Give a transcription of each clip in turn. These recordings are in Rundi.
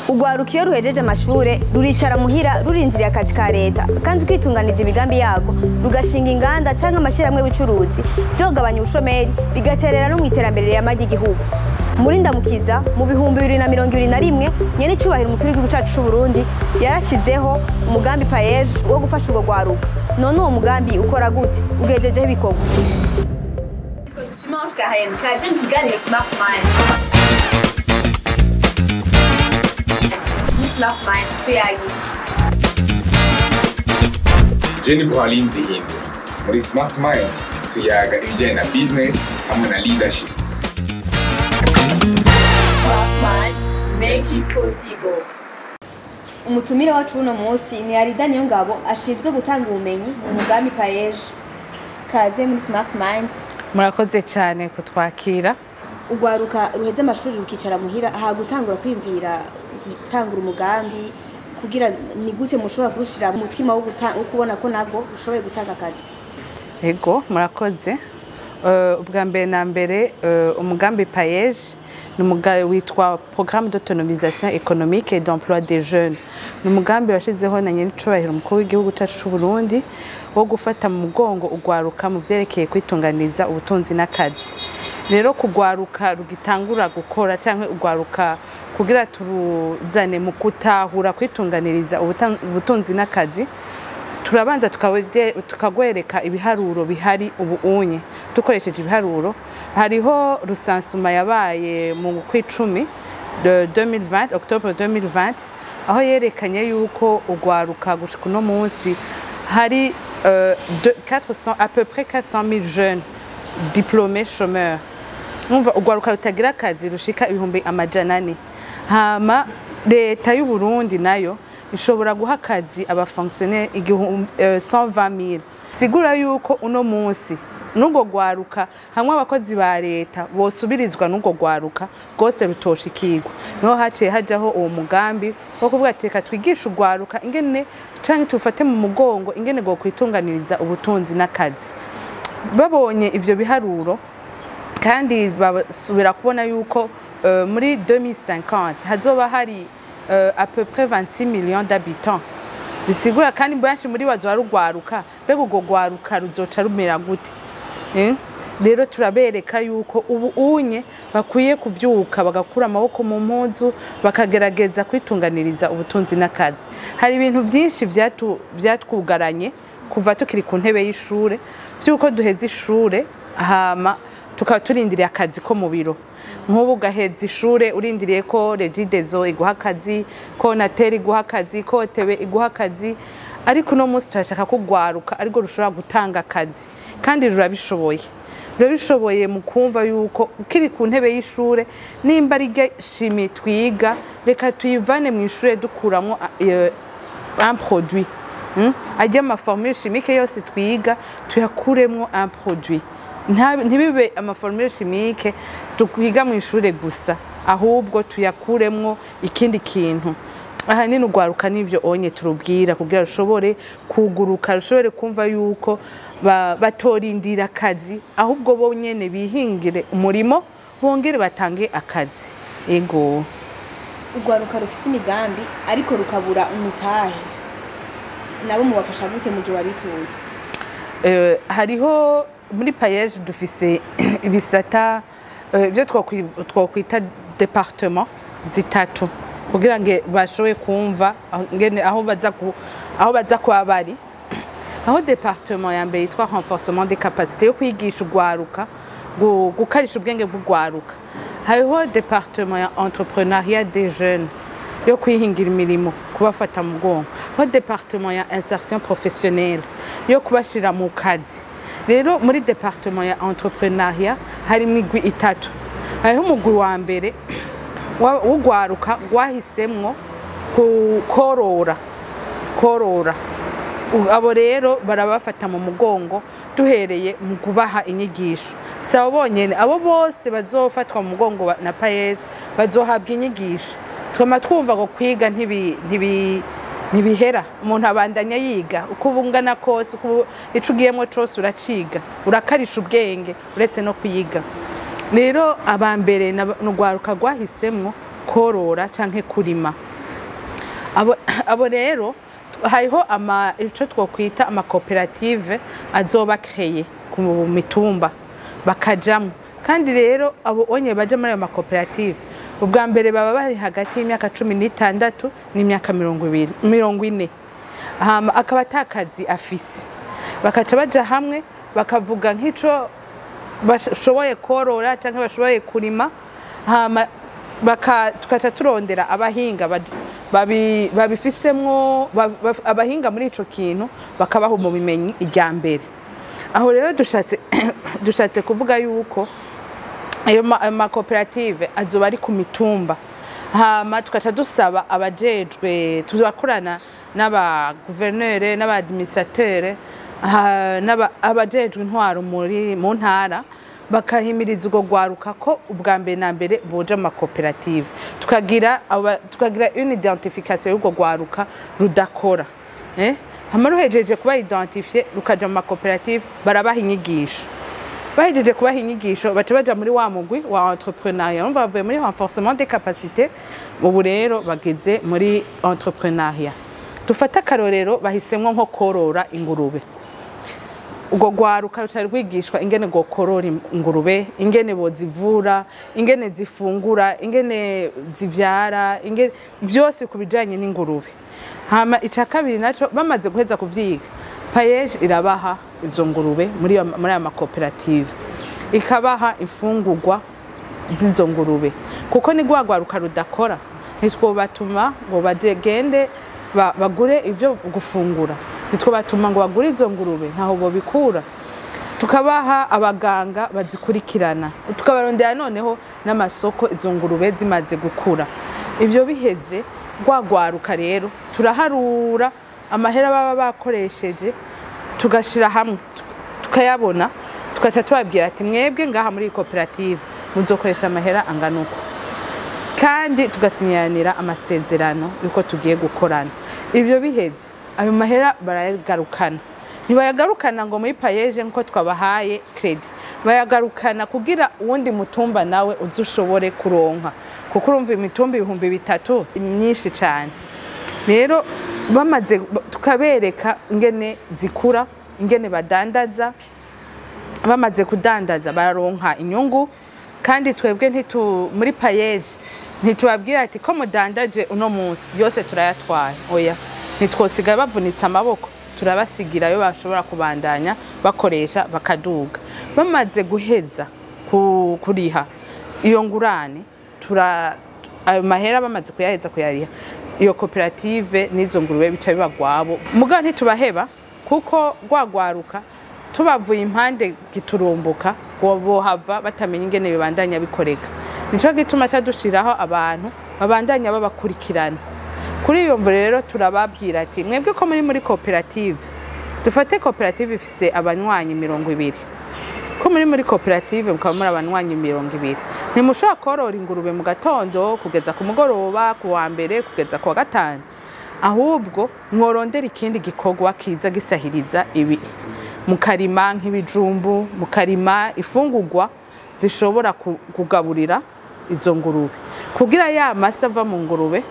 Urwaruka iyo ruhejeje amashure ruricara muhira rurindiriye akazi ka leta, kandi ukitunganiza imigambi yago rugashinga inganda canke amashirahamwe y'ubucuruzi vyogabanya ubushomeri, bigaterera no mw'iterambere rirama ry'igihugu. Muri Ndamukiza mu 2021, nyene icubahiro umukuru w'igihugu cacu c'Uburundi yarashizeho umugambi PAEEJ wo gufasha urwo rwaruka. None uwo mugambi ukora gute? Ugejejeho ibikorwa? Dushima Karen, kaze mu kiganiro Smart Mind. Smart Mind tuyagiki. Jenny Buhalinzi Hindu. Muri Smart Mind tuyaga ibijyanye na business hamwe na leadership. Smart Mind, make it possible. Umutumire wacu uno munsi ni Arida Niyongabo, ashinzwe gutanga ubumenyi mu mugambi PAEEJ. Kaze muri Smart Mind. Murakoze cyane kutwakira. Urwaruka ruheze amashuri rukicara muhira, aha gutangura kwiyumvira gutangura umugambi, kugira ni gute mushobora kurushira umutima wo kubona ko nago ushoboye gutanga akazi? Ego, murakoze. Ubwa mbere na mbere, umugambi PAEEJ ni umugambi witwa Programme d'autonomisation économique et d'emploi des jeunes. Ni umugambi washizeho na nyenicubahiro umukuru w'igihugu cacu c'u Burundi wo gufata mu mugongo urwaruka mu vyerekeye kwitunganiza ubutunzi n'akazi. Rero kugwaruka rugitangura gukora canke urwaruka kugira turuzane mu kutahura kwitunganiriza ubutunzi n'akazi, turabanza tukagwereka ibiharuro bihari ubu unye. Dukoresheje ibiharuro, hariho recensement yabaye mu kwicumi de 2020, octobre 2020, aho yerekanye yuko urwaruka gushika uno munsi hari 400, à peu près 400 000 jeunes diplômés chômeurs. Umva, urwaruka rutagira akazi rushika 400,000. Hama leta y'u Burundi nayo ishobora guha akazi abafonctionnaire 120 000. Sigura yuko uno munsi n'ubwo rwaruka hamwe abakozi ba leta bosubirizwa n'ubwo rwaruka rwose rutoshikirwa. Niho haciye hajaho uwo mugambi wo kuvuga ati reka twigishe urwaruka ingene, canke tufate mu mugongo ingene go kwitunganiriza ubutunzi n'akazi. Babonye ivyo biharuro kandi basubira kubona yuko muri 2050 hazoba hari à peu près 26 millions d'habitants, bisigura kandi benshi muri bazo barugwaruka. Mbega urwo rwaruka ruzoca rumera gute? Rero turabereka yuko ubu unye bakwiye kuvyuka bagakura amaboko mu mpuzu, bakagerageza kwitunganiriza ubutunzi n'akazi. Hari ibintu vyinshi vyatwugaranye kuva tukiri ku ntebe y'ishure, vy'uko duheza ishure hama tukaba turindiriye akazi ko mu biro. Nk'ubu ugaheza ishure urindiriye ko Regideso iguha akazi, ko Onatel iguha akazi, ko OTB iguha akazi. Ariko uno munsi turashaka ko urwaruka ariko rushobora gutanga akazi, kandi rurabishoboye. Rurabishoboye mu kumva yuko ukiri ku ntebe y'ishure, nimba ari chimie twiga, reka tuyivane mu ishure dukuramwo un produit. Ajya ama formule chimique yose twiga tuyakuremwo un produit. Ntibibe ama formule chimique twiga mu ishure gusa, ahubwo tuyakuremwo ikindi kintu. Ahanini urwaruka n'ivyo onye turubwira kugira rushobore kuguruka, rushobore kumva yuko batorindira akazi, ahubwo bo nyene bihingire umurimo bongere batange akazi. Ego. Urwaruka rufise imigambi ariko rukabura umutahe, nabo mubafasha gute mu gihe wabituye? Hariho muri PAEEJ dufise ibisata ivyo twokwita département zitatu kugira ngo bashobore kumva ngene aho baza kuba bari. Aho département ya mbere yitwa renforcement des capacités, yo kwigisha urwaruka gukarisha ubwenge bw'urwaruka. Hariho département ya entrepreneuriat des jeunes, yo kwihingira imirimo, kubafata mu mugongo. Hariho département ya insertion professionnelle, yo kubashira mu kazi. Rero muri département ya entrepreneuriat hari imigwi itatu. Hariho umugwi wa mbere w'urwaruka rwahisemwo korora korora. Abo rero barabafata mu mugongo duhereye mu kubaha inyigisho. Si abo bonyene, abo bose bazofatwa mu mugongo na PAEEJ bazohabwa inyigisho. Twama twumva ngo kwiga ntibihera, umuntu abandanya yiga uko ubungana kose, uko ico ugiyemwo cose uraciga, urakarisha ubwenge uretse no kwiga. Rero aba mbere ni urwaruka rwahisemwo Korora canke kurima. Abo rero hariho ama ico twokwita amakoperative azoba créé ku mitumba, bakajamwo. Kandi rero abo onye baje muri ayo makoperative, ubwa mbere baba bari hagati y'imyaka 16 n'imyaka 20, 40, hama akaba atakazi afise, bakaca baja hamwe bakavuga nk'ico bashoboye korora canke bashoboye kurima, hama tukaca turondera abahinga babifisemwo, abahinga muri ico kintu, bakabaha mu bimenyi irya mbere. Aho rero dushatse kuvuga yuko ayo makoperative azoba ari ku mitumba, hama tukaca dusaba abajejwe, turakorana n'aba gouverneur, n'aba administrateur, abajejwe intwaro mu ntara, bakahimiriza urwo rwaruka ko ubwa mbere na mbere boja mu makoperative, tukagira une identification y'urwo rwaruka rudakora, hama ruhejeje kuba identifié, rukaja mu makoperative, barabaha inyigisho. Bahejeje kubaha inyigisho, baca baja muri wa mugwi wa entrepreneuriat. Urumva bavuye muri renforcement des capacités, ubu rero bageze muri entrepreneuriat. Dufate akarorero, bahisemwo nko korora ingurube. Ubwo rwaruka ruca rwigishwa ingene rwokorora ingurube, ingene bozivura, ingene zifungura, ingene zivyara, ingene vyose ku bijanye n'ingurube. Hama ica kabiri naco, bamaze guheza kuvyiga, PAEEJ irabaha izo ngurube muri ayo makoperative, ikabaha imfungurwa z'izo ngurube, kuko ni rwa rwaruka rudakora, ntitwobatuma ngo bagende bagure ivyo gufungura, ntitwobatuma ngo bagure izo ngurube, ntaho bobikura. Tukabaha abaganga bazikurikirana, tukabarondera noneho n'amasoko izo ngurube zimaze gukura. Ivyo biheze, rwagwaruka rero turaharura amahera baba bakoresheje, tugashira hamwe, tukayabona, tugaca tubabwira ati: "Mwebwe ngaha muri iyi koperative muzokoresha amahera angana uko." Kandi tugasinyanira amasezerano yuko tugiye gukorana. Ivyo biheze, ayo mahera barayagarukana. Ntibayagarukana ngo muri PAEEJ nkuko twabahaye crédit, bayagarukana kugira uwundi mutumba nawe uze ushobore kuronka, kuko urumva imitumba 3000 myinshi cane. Rero bamaze, tukabereka ingene zikura, ingene badandaza. Bamaze kudandaza bararonka inyungu. Kandi twebwe muri PAEEJ ntitubabwira ati ko mudandaje uno munsi yose turayatwaye, oya. Ntitwosiga bavunitse amaboko, turabasigira ayo bashobora kubandanya bakoresha bakaduga. Bamaze guheza kuriha iyo ngurane, ayo mahera bamaze kuyaheza kuyariha, iyo koperative n'izo ngurube bica biba gwabo. Mugabo ntitubaheba, kuko rwagwaruka tubavuye impande giturumbuka ngo bohava batamenya ingene bibandanya bikoreka. Nico gituma ca dushiraho abantu babandanya babakurikirana. Kuri iyo mvo rero turababwira ati: "Mwebwe ko muri koperative," dufate koperative ifise abanywanyi 20, "ko muri koperative mukaba muri abanywanyi 20, ntimushobora korora ingurube mu gatondo kugeza ku mugoroba, ku wa mbere kugeza ku wa gatanu. Ahubwo mworondera ikindi gikorwa kiza gisahiriza ibi, mukarima nk'ibijumbu, mukarima ifungurwa zishobora kugaburira izo ngurube, kugira ya mase ava mu ngurube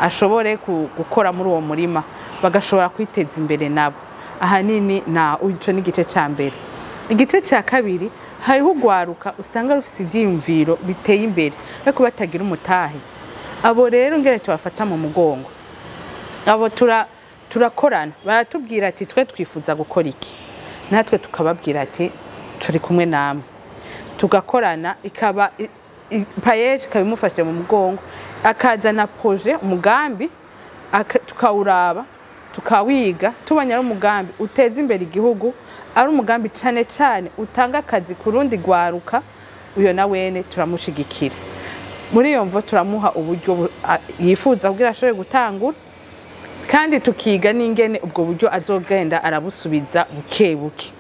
ashobore gukora muri uwo murima, bagashobora kwiteza imbere nabo." Ahanini na ico ni igice ca mbere. Igice ca kabiri, hariho urwaruka usanga rufise ivyiyumviro biteye imbere ariko batagira umutahe. Abo rero ngene tubafata mu mugongo, abo turakorana, baratubwira ati: "Twe twifuza gukora iki," natwe tukababwira ati: "Turi kumwe namwe." Tugakorana, ikaba PAEEJ ikaba imufashe mu mugongo, akazana projet, umugambi, tukawuraba, tukawiga, tubonye ari umugambi uteza imbere igihugu, ari umugambi cane cane utanga akazi ku rundi rwaruka, uyo na wene turamushigikira. Muri iyo mvo turamuha uburyo yifuza kugira ashobore gutangura, kandi tukiga n'ingene ubwo buryo azogenda arabusubiza buke buke.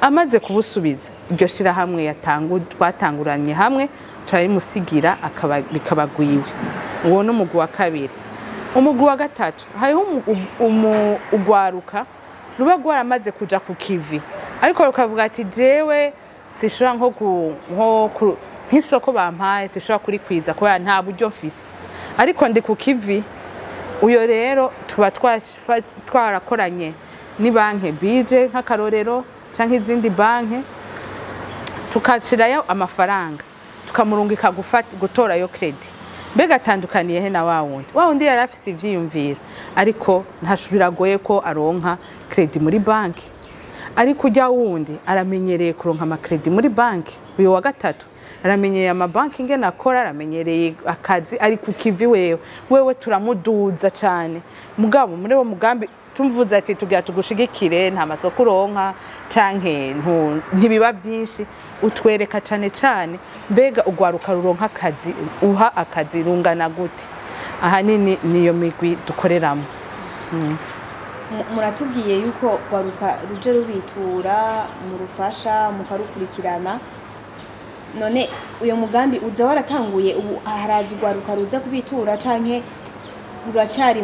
Amaze kubusubiza, iryo shirahamwe twatanguranye hamwe turarimusigira, rikaba gwiwe. Uwo ni umugwi wa kabiri. Umugwi wa gatatu, hariho urwaruka ruba rwaramaze kuja ku kivi, ariko rukavuga ati: "Jewe sishobora nko Nk'isoko bampaye sishobora kurikwiza kubera nta buryo mfise, ariko ndi ku kivi. Uyo rero tuba twarakoranye ni banke bije nk'akarorero canke izindi banke, tukashirayo amafaranga, tukamurungika gutorayo crédit. Mbega atandukaniye he na wa wundi? Wa wundi yari afise ivyiyumviro, ariko biragoye ko aronka crédit muri banki. Ariko ujya wundi aramenyereye kuronka ama crédits muri banki. Uyu wa gatatu aramenyereye amabanki ingene akora, aramenyereye akazi, ari ku kivi. Wewe turamuduza cane. Mugabo muri uwo mugambi tumvuze ati tugira tugushigikire, nta masoko uronka canke ntibiba byinshi, utwereka cane cane mbega ugwaruka ruronka akazi, uha akazi rungana gute? Ahanini niyo migwi dukoreramo. Muratubwiye yuko rwaruka ruje rubitura, murufasha, mukarukurikirana. None uyo mugambi uza waratanguye, ubu haraza urwaruka ruza kubitura canke ruracyari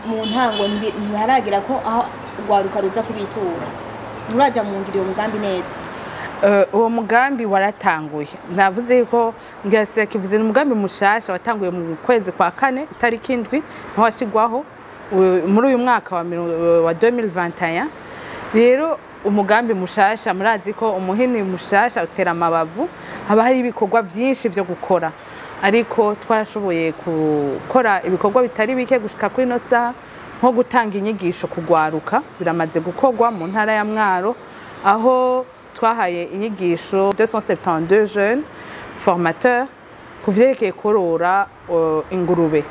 mu ntango, ntiharagira ko aho urwaruka ruza kubitura, nturaja mu ngiro uyo mugambi neza? Uwo mugambi waratanguye. Navuze ko ngira kivuze, ni umugambi mushasha watanguye mu kwezi kwa kane, itariki 7 niho washyirwaho muri uyu mwaka wa 2021. Rero umugambi mushasha, murazi ko umuhini mushasha utera amabavu, haba hari ibikorwa byinshi byo gukora, ariko twarashoboye gukora ibikorwa bitari bike gushika kuri ino saha, nko gutanga inyigisho kugwaruka. Biramaze gukorwa mu ntara ya Mwaro, aho twahaye inyigisho 272 jeunes formateurs ku vyerekeye korora ingurube.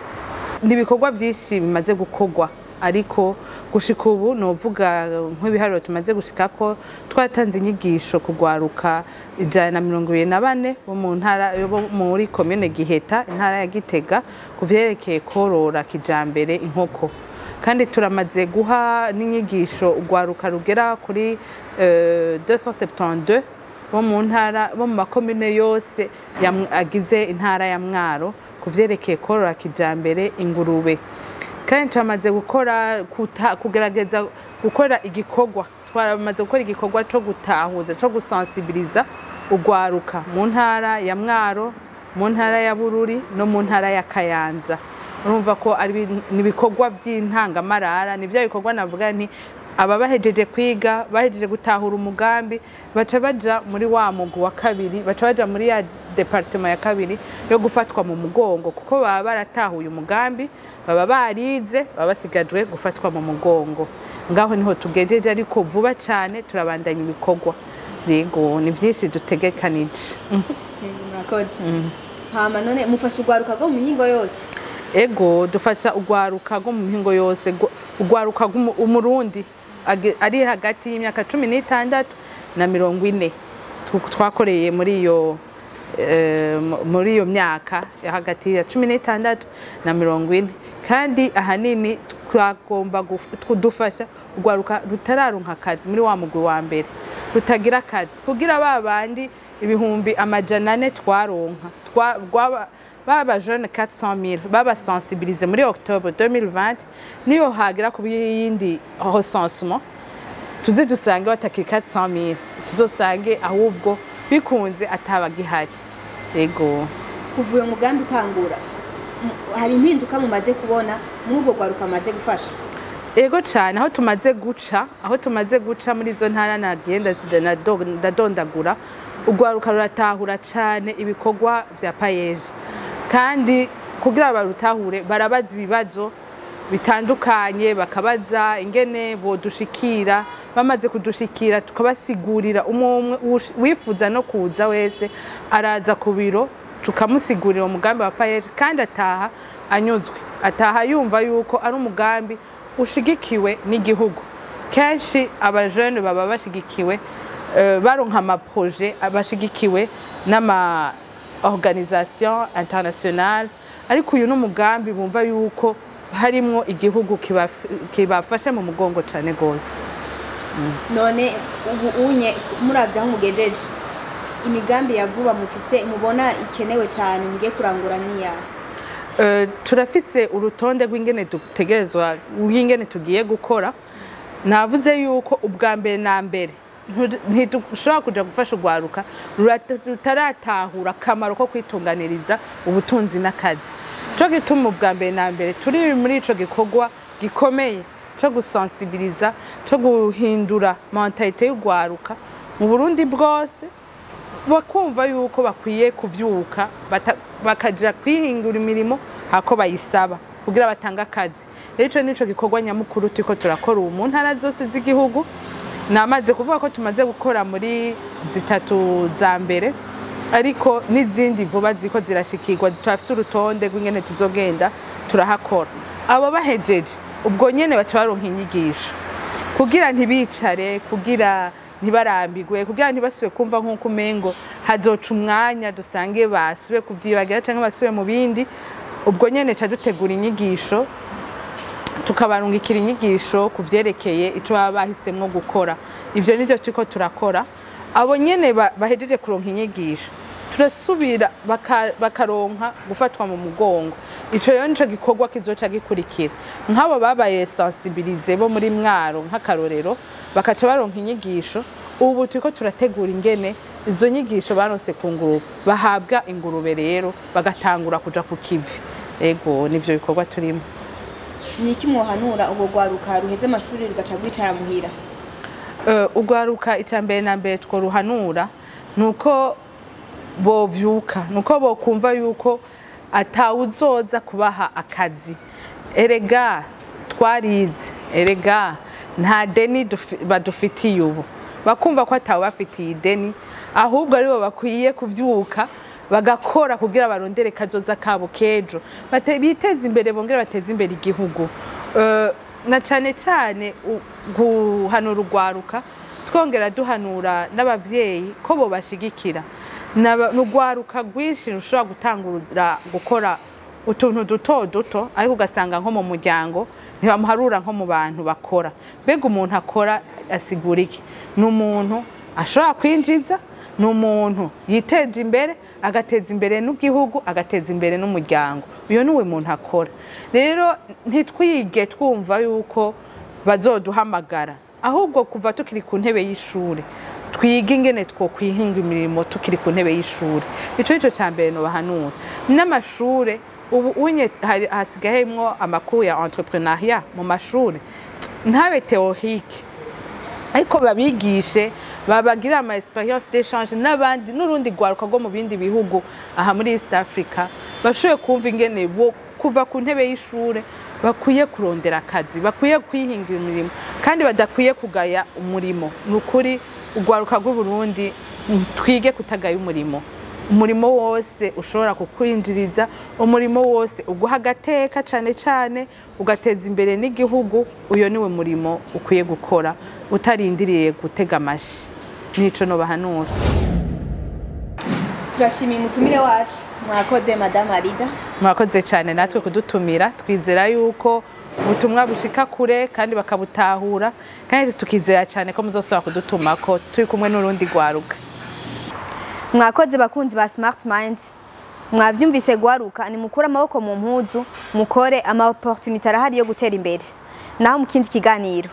Ni ibikorwa byinshi bimaze gukorwa, ariko gushika ubu novuga nk'ibiharuro tumaze gushikako: twatanze inyigisho kugwaruka 124 bo mu ntara, bo muri komine Giheta, intara ya Gitega, ku vyerekeye korora kijambere inkoko. Kandi turamaze guha n'inyigisho urwaruka rugera kuri 272 bo mu ntara, bo mu makomine yose agize intara ya Mwaro, ku vyerekeye korora kijambere ingurube. Kandi turamaze gukora kugerageza gukora igikorwa, twaramaze gukora igikorwa co gutahuza, co gusensibiliza urwaruka mu ntara ya Mwaro, mu ntara ya Bururi no mu ntara ya Kayanza. Urumva ko ari ibikorwa by'intangamarara. Ni bya bikorwa navuga nti aba bahejeje kwiga, bahejeje gutahura umugambi, baca baja muri wa mugwi wa kabiri, baca baja muri ya département ya kabiri yo gufatwa mu mugongo, kuko baba baratahuye umugambi, baba barize, baba basigajwe gufatwa mu mugongo. Ngaho niho tugejeje, ariko vuba cyane turabandanya ibikorwa. Yego, ni byinshi dutegekanije. Murakoze. Hama none mufasha urwaruka rwo mu mihingo yose? Ego, dufasha urwaruka rwo mu mihingo yose, urwaruka rw'umurundi ari hagati y'imyaka 16 na 40. Twakoreye muri iyo myaka ya hagati ya 16 na 40. Kandi ahanini twagomba kudufasha urwaruka rutararonka akazi, muri wa mugwi wa mbere rutagira akazi, kugira ba bandi 400,000 twaronka, baba jeune 400,000 baba sensibilisé muri octobre 2020, niyo hagira ku yindi recensement tuze dusange batakiri 400,000, tuzosange ahubwo bikunze atabagihari. Yego. Kuva uyo mugambi utangura, hari impinduka mumaze kubona muri urwo rwaruka mumaze gufasha? Ego cyane. Aho tumaze guca muri izo ntara nagiye ndadondagura, urwaruka ruratahura cyane ibikorwa vya PAEEJ. Kandi kugira barutahure, barabaza ibibazo bitandukanye, bakabaza ingene bodushikira. Bamaze kudushikira, tukabasigurira umwe umwe. Wifuza no kuza wese araza ku biro, tukamusigurira umugambi wa PAEEJ, kandi ataha anyuzwe, ataha yumva yuko ari umugambi ushigikiwe n'igihugu. Kenshi abajene baba bashigikiwe, baronka ama projets bashigikiwe n'ama organisation internationale, ariko uyu n'umugambi bumva yuko harimwo igihugu kibafashe mu mugongo cane gose. None ubu unye muravye aho mugejeje, imigambi ya vuba mufise, mubona ikenewe cyane mugiye kurangura, niya? Turafise urutonde rw'ingene dutegerezwa, rw'ingene tugiye gukora. Navuze yuko ubwa mbere na mbere Ntidushobora kuja gufasha urwaruka rutaratahura akamaro ko kwitunganiriza ubutunzi n'akazi. Cyo gituma ubwa mbere na mbere turi muri ico gikorwa gikomeye cyo gusensibiliza, cyo guhindura mentalité y'urwaruka mu Burundi bwose, bakumva yuko bakwiye kuvyuka bakaja kwihingura imirimo hako bayisaba kugira batange akazi. Rero ico nico gikorwa nyamukuru turiko turakora ubu mu ntara zose z'igihugu. Namaze kuvuga ko tumaze gukora muri zitatu za mbere, ariko n'izindi vuba ziko zirashikirwa. Turafise urutonde rw'ingene tuzogenda turahakora. Abo bahejeje ubwo nyene baca baronka inyigisho kugira ntibicare, kugira ntibarambirwe, kugira ntibasubire kumva nk'uko umengo hazoca umwanya dusange basubire kuvyibagira canke basubire mu bindi. Ubwo nyene ca dutegura inyigisho, tukabarungikira inyigisho ku vyerekeye ico baba bahisemwo gukora. Ivyo nivyo turiko turakora. Abo nyene bahejeje kuronka inyigisho, turasubira bakaronka gufatwa mu mugongo. Ico rero nico gikorwa kizoca gikurikira. Nk'abo babaye sensibilisés bo muri Mwaro, nk'akarorero, bakaca baronka inyigisho, ubu turiko turategura ingene izo nyigisho baronse ku ngurube bahabwa ingurube, rero bagatangura kuja ku kivi. Ego, nivyo bikorwa turimo. Ni iki mwohanura ubwo rwaruka ruheze amashuri rugaca rwicara muhira? Urwaruka, icya mbere na mbere tworuhanura ni uko bovyuka, ni uko bokumva yuko atawuzoza kubaha akazi. Erega twarize, erega nta deni badufitiye. Ubu bakumva ko atawe bafitiye ideni, ahubwo aribo bakwiye kuvyuka bagakora kugira barondere kazoza kabo kejo, biteze imbere, bongere bateze imbere igihugu. Na cane cane guhanura urwaruka, twongera duhanura n'abavyeyi ko bobashigikira. N'urwaruka rwinshi rushobora gutangura gukora utuntu duto duto, ariko ugasanga nko mu muryango ntibamuharura nko mu bantu bakora. Mbega umuntu akora asigura iki? Ni umuntu ashobora kwinjiza, ni umuntu yiteje imbere, agateza imbere n'igihugu, agateza imbere n'umuryango. Uyo niwe muntu akora. Rero ntitwige twumva yuko bazoduhamagara, ahubwo kuva tukiri ku ntebe y'ishure twige ingene twokwihinga imirimo tukiri ku ntebe y'ishure. Ico nico ca mbere nobahanura. N'amashure ubu unye hasigayemwo amakuru ya entrepreneuriat mu mashure, ntabe théorique, ariko babigishe, babagira ama expérience d'échange n'abandi, n'urundi rwaruka rwo mu bindi bihugu aha muri East Africa, bashoboye kumva ingene bo kuva ku ntebe y'ishure bakwiye kurondera akazi, bakwiye kwihingira imirimo, kandi badakwiye kugaya umurimo. Ni ukuri, urwaruka rw'u Burundi, twige kutagaya umurimo. Umurimo wose ushobora kukwinjiriza, umurimo wose uguha agateka, cane cane ugateza imbere n'igihugu, uyo niwe murimo ukwiye gukora utarindiriye gutega amashi. Nico nobahanura. Turashimiye umutumire wacu. Mwakoze, Madame Arida. Murakoze cyane natwe kudutumira. Twizera yuko ubutumwa bushika kure kandi bakabutahura, kandi tukizera cyane ko muzosubira kudutuma ko turi kumwe n'urundi rwaruka. Mwakoze, bakunzi ba Smart Minds. Mwavyumvise gwaruka, ni mukure amaboko mu mpuzu, mukore. Ama opportunité arahari yo gutera imbere. Naho mu kindi kiganiro.